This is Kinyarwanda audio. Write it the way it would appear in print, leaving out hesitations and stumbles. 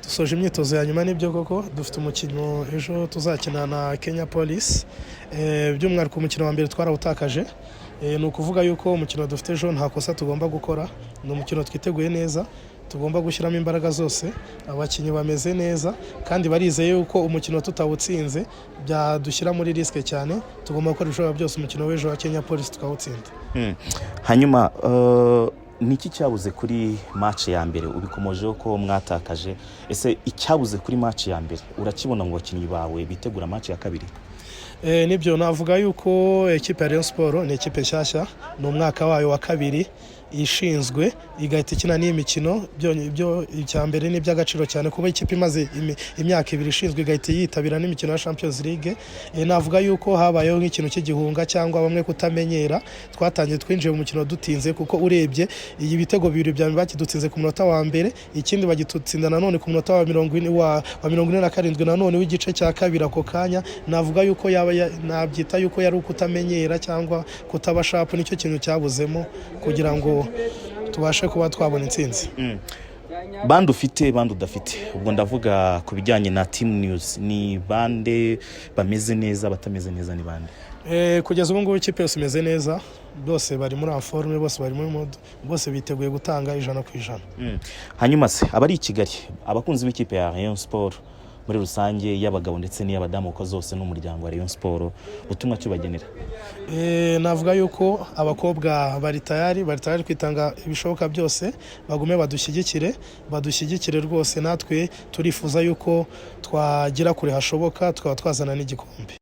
Dusoje imyitozo ya nyuma. Nibyo koko, dufite umukino ejo tuzakina na Kenya Police. By'umwihariko umukino wa mbere twarawutakaje. Ni ukuvuga yuko umukino dufite ejo nta kosa tugomba gukora. Ni umukino twiteguye neza, tugomba gushyiramo imbaraga zose. Abakinnyi bameze neza kandi barizeye yuko umukino tutawutsinze byadushyira muri risque cyane. Tugomba gukora ibishoboka byose umukino w'ejo wa Kenya Police tukawutsinda. Hanyuma ni iki cyabuze kuri match ya mbere? Ubikomojeho ko mwatakaje. Ese icyabuze kuri match ya mbere urakibona mu bakinnyi bawe bitegura match ya kabiri? Nibyo, navuga yuko ekipe ya Rayon Sport ni ekipe nshyashya, ni umwaka wayo wa kabiri ishinzwe, igahita ikina n'iyi mikino. Byo icya mbere ni iby'agaciro cyane kuba ikipe imaze imyaka 2 ishinzwe igahita yitabira n'imikino ya Champions League. Navuga yuko habayeho nk'ikintu cy'igihunga cyangwa bamwe kutamenyera. Twatangiye, twinjiye mu mukino dutinze, kuko urebye iyi bitego bibiri bya mbere bakidutsinze ku munota wa mbere, ikindi bagitutsinda nanone ku munota wa 40, wa 47 nanone w'igice cya kabiri ako kanya. Navuga yuko yaba nabyita yuko yari ukutamenyera cyangwa kutaba sharp, nicyo kintu cyabuzemo kugira ngo tubashe kuba twabona intsinzi. Bande ufite, bande udafite? Ubwo ndavuga ku bijyanye na team news, ni bande bameze neza, batameze neza ni bande? Kugeza ubu ngubu ikipe yose imeze neza, bose bari muri forme, bose bari muri mood, bose biteguye gutanga 100%. Hanyuma se abari i Kigali, abakunzi b'ikipe ya Rayon Sport muri rusange, y'abagabo ndetse n'iy'abadamu, kuko zose n'umuryango wa Rayon Sport, ubutumwa cyo bagenera? Navuga yuko abakobwa bari tayari, bari tayari kwitanga ibishoboka byose. Bagume badushyigikire, badushyigikire rwose. Natwe turifuza yuko twagera kure hashoboka, tukaba twazana n'igikombe.